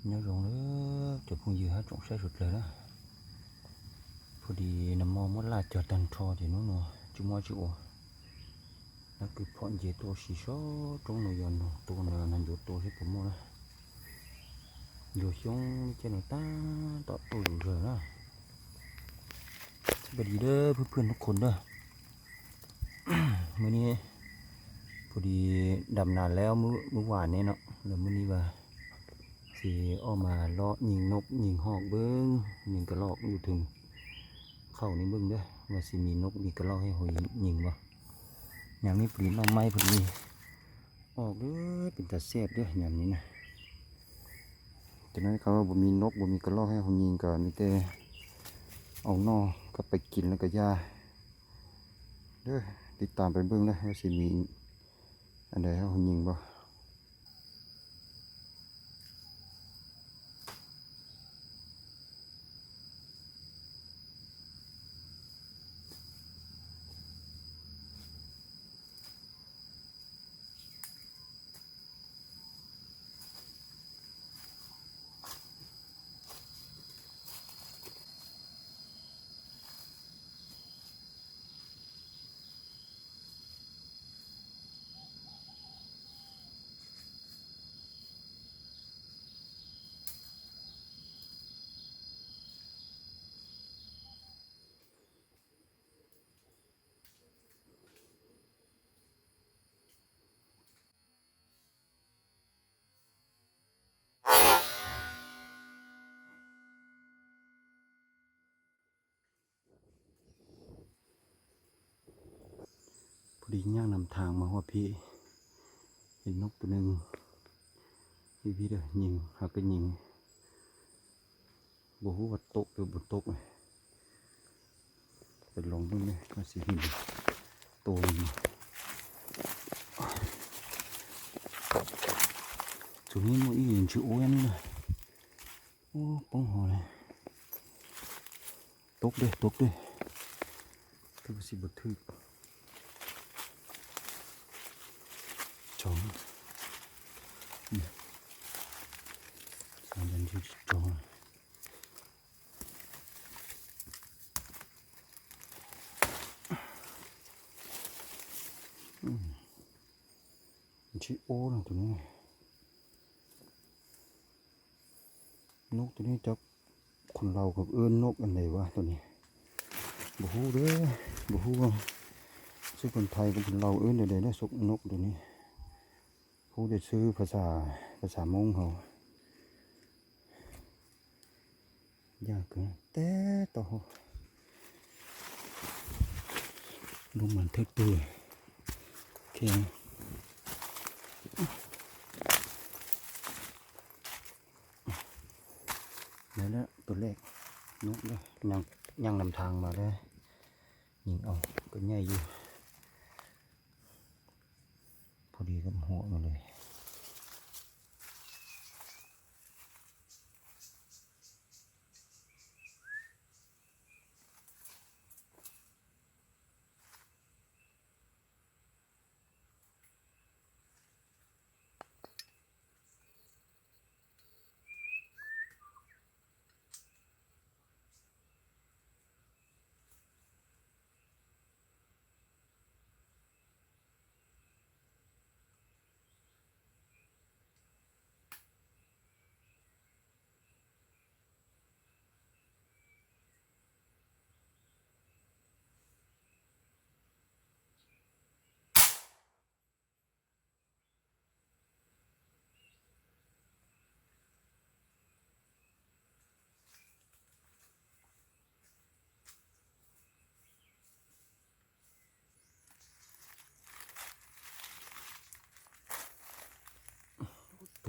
Nhớ rồng đó, chụp không dư hết, trộm sai sụt lời đó. Phù đi nằm mò mốt là cho tần tro thì nó nó, chứ mò chứ ổ. Nó cứ phọn dễ tô xì xó, trống nó giòn nó, tô nó nằm dốt tô hết của mò đó. Dù xông chứ nó ta, tọt tô dù giờ đó. Chứ bà đi đó, phước phước nó khôn đó. ມື້ນີ້ພໍດີດຳນາແລ້ວ ມື້ ມື້ວານນີ້ເນາະ ແລ້ວມື້ນີ້ວ່າຊິອອກມາເລາະຍິງນົກຍິງຮອກເບິ່ງ ຍິງກະລອກຢູ່ເທິງເຂົານີ້ເບິ່ງເດີ້ ວ່າຊິມີນົກມີກະລອກໃຫ້ເຮົາຍິງບໍ່. ຍາມນີ້ພໍດີໜໍ່ໄມ້ພໍດີອອກເດີ້ ເປັນຕາແຊບເດີ້ຍາມນີ້ນະ. ຈະນັ້ນເຂົາວ່າບໍ່ມີນົກບໍ່ມີກະລອກໃຫ້ເຮົາຍິງ ກໍມີແຕ່ເອົາໜໍ່ກັບໄປກິນແລ້ວກໍຢ່າ. ເດີ້ ຕິດຕາມໄປເບິ່ງເດີ້ ວ່າຊິມີອັນໃດໃຫ້ເຮົາຍິງບໍ່. ພໍດີຍ່າງນຳທາງມາຮອດພີ້ ເຫັນນົກໂຕໜຶ່ງ ພີ້ໆເດີ້ ຍິງ ຫາກໍຍິງ ບໍ່ຮູ້ວ່າຕົກຫຼືບໍ່ຕົກ. ໄປລອງເບິ່ງເດີ້ ວ່າຊິເຫັນໂຕມັນບໍ່. ໂຕນີ້ບໍ່ອີ່ຫຍັງຊິໂອ້ຍອັນນີ້ນະ. ໂອ້ ປ້ອງຫົວເລີຍ. ຕົກເດີ້ ຕົກເດີ້. ຄືວ່າຊິບໍ່ຖືກ. ສອງ ນີ້ ສອງເດືອນທີ່ສອງ. ອືມ ມັນຊິໂອ້ນະໂຕນີ້. ນົກໂຕນີ້ຈັກຄົນລາວເຂົາເອີ້ນນົກອັນໃດວະໂຕນີ້ ບໍ່ຮູ້ເດີ້ ບໍ່ຮູ້ວ່າຊື່ຄົນໄທກັບຄົນລາວເອີ້ນແນວໃດເດີ້ ສົກນົກໂຕນີ້. ຮູ້ແຕ່ຊື່ພາສາ ພາສາມົ້ງເຮົາ. ຢາກເກີນແຕ່ຕໍ່ ລົມມັນຖືກຕົວແຂງ. ໄດ້ແລ້ວ ໂຕແລກ ນົກເດີ້ ຍ່າງ ຍ່າງນຳທາງມາເດີ້ ຍິງເອົາ ກໍໃຫຍ່ຢູ່ ພໍດີກັບຫົວມັນເລີຍ.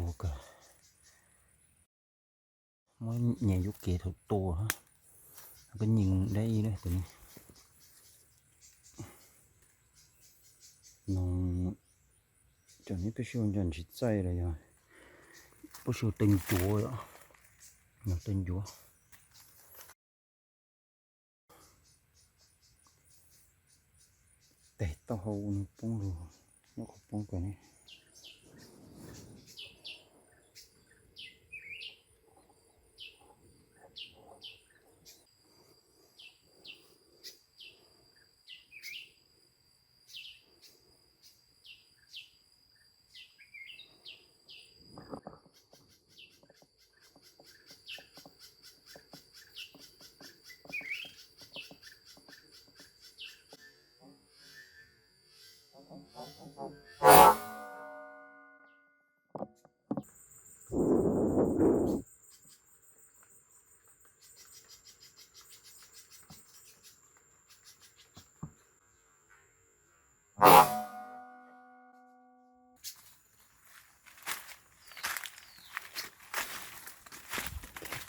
ຕົວກະ ມາແຍ່ຢູ່ເກເທົ່າໂຕຮະ ແລ້ວກໍຍິງໄດ້ອີກເດ້ໂຕນີ້. ນ້ອງ ຈາກນີ້ໄປຊິວ່າຈານຊິໃສ່ລະຍາ ບໍ່ຊິເຕັງຈົວ ເຕັງຈົວ. ແຕ່ຕໍ່ເຮົານີ້ປ້ອງດູ ເນາະ ປ້ອງກັນນີ້ ເ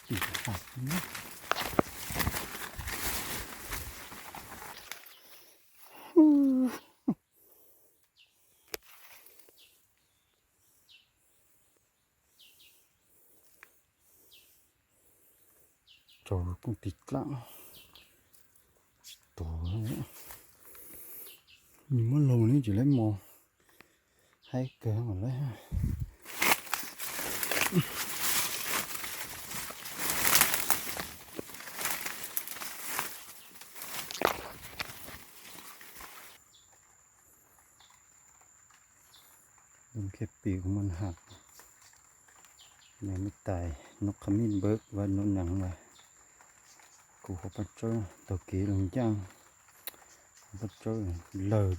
ຈອກກົງຕິກລະ ໂຕ ມີມາລົງນີ້ຈະໄດ້ມໍ ໃຫ້ເກີນໝົດເລີຍ. ເບິ່ງແຄ່ປີກຂອງມັນຫັກ ຍັງບໍ່ຕາຍ. ນົກຂະມິ້ນເບີກ ວ່ານົກຫຍັງວະ ກູຂໍປະເຈີ ໂຕເກລົງຢ່າງ ປະເຈີເລີຍ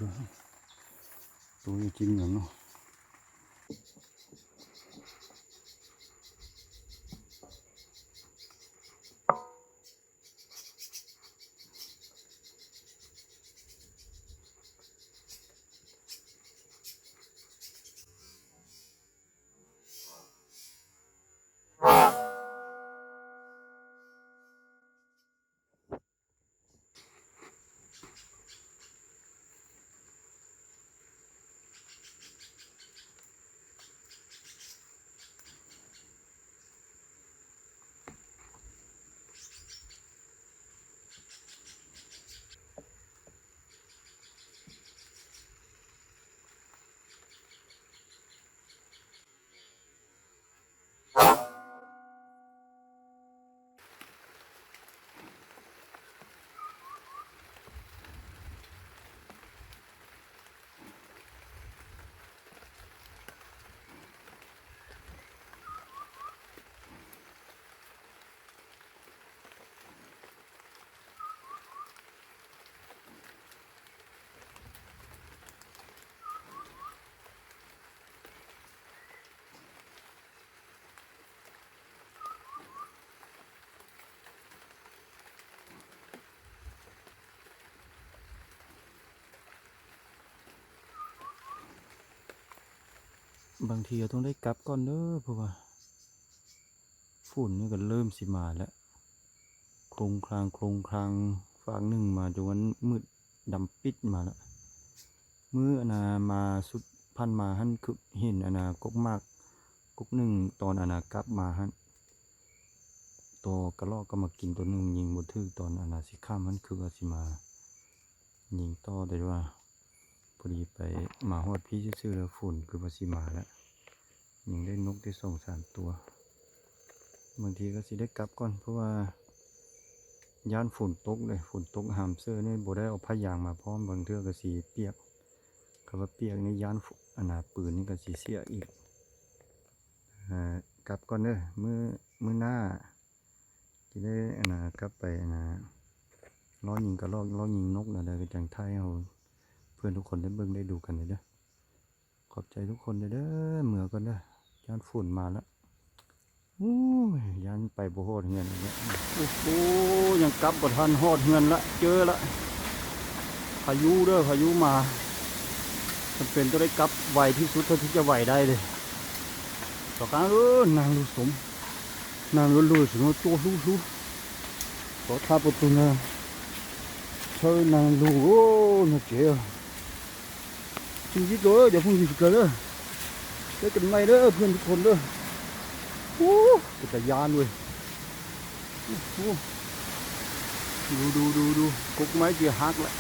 ໂຕຢູ່ຈິ້ມກັນເນາະ. ບາງທີກໍຕ້ອງໄດ້ກັບກ່ອນເດີ ເພາະວ່າ ຝົນນີ້ກໍເລີ່ມຊິມາແລ້ວ ໂຄງຄາງ ໂຄງຄາງ ຟາກໜຶ່ງມາຈົນມັນມືດດຳປິດມາແລ້ວ. ມື້ອັນນາມາສຸດຜ່ານມາຫັ້ນ ຄືເຫັນອັນນາກົກໝາກກົກໜຶ່ງ ຕອນອັນນາກັບມາຫັ້ນ ໂຕກະລອກກໍມາກິນໂຕໜຶ່ງ ຍິງບໍ່ຖືກ ຕອນອັນນາຊິຂ້າມຫັ້ນ ຄືວ່າຊິມາຍິງຕໍ່ ແຕ່ວ່າ ພໍດີໄປມາຮອດພີ້ຊື່ໆ ແລ້ວຝົນຄືວ່າຊິມາແລ້ວ ຍັງໄດ້ນົກໄດ້ສອງສາມຕົວ. ບາງທີກໍຊິໄດ້ກັບກ່ອນ ເພາະວ່າຢ້ານຝົນຕົກເດ້ ຝົນຕົກຫາມເສີນີ້ ບໍ່ໄດ້ເອົາຜ້າຢາງມາພ້ອມ ບາງເທື່ອກໍຊິປຽກ ຄັນວ່າປຽກນີ້ຢ້ານ ອັນນາ ປືນນີ້ກໍຊິເສຍອີກ. ເອີ ກັບກ່ອນເດີ ມື້ ມື້ໜ້າ ຊິໄດ້ອັນນາກັບໄປອັນນາ ລໍ້ຍິງກະລອກ ລໍ້ຍິງນົກແນວໃດ ກໍຈັ່ງຖ່າຍໃຫ້ເຮົາເພື່ອນທຸກຄົນໄດ້ເບິ່ງໄດ້ດູກັນເດີ. ຂອບໃຈທຸກຄົນເດີ ເມືອກ່ອນເດີ ຢ້ານຝົນມາແລ້ວ. ໂອ້ຍ ຢ້ານໄປບໍ່ຮອດເຮືອນອີກແລ້ວ. ໂອ້ໂຫ ຍັງກັບບໍ່ທັນຮອດເຮືອນລະ ເຈີລະ ພາຍຸເດີ ພາຍຸມາ. ຈຳເປັນຕ້ອງໄດ້ກັບໄວທີ່ສຸດເທົ່າທີ່ຈະໄວໄດ້ເລີຍ. ຕໍ່ກາງເດີ ນາງລູສົມ ນາງລູລູສະໂນໂຕລູລູ ຂໍຖ້າປະຕູນາ ເຊີນາງລູ. ໂອ້ ນາເຈ ຊິງຍິດເດີ ຢ່າເພິ່ງຍິດເກີນເດີ. ເຈີກັນໃໝ່ເດີເພື່ອນທຸກຄົນເດີ. ໂອ້ ເປັນຕາຢ້ານເວີຍ. ໂອ້ ດູ ດູ ດູ ດູ ກົກໄມ້ຈະຫັກລະ.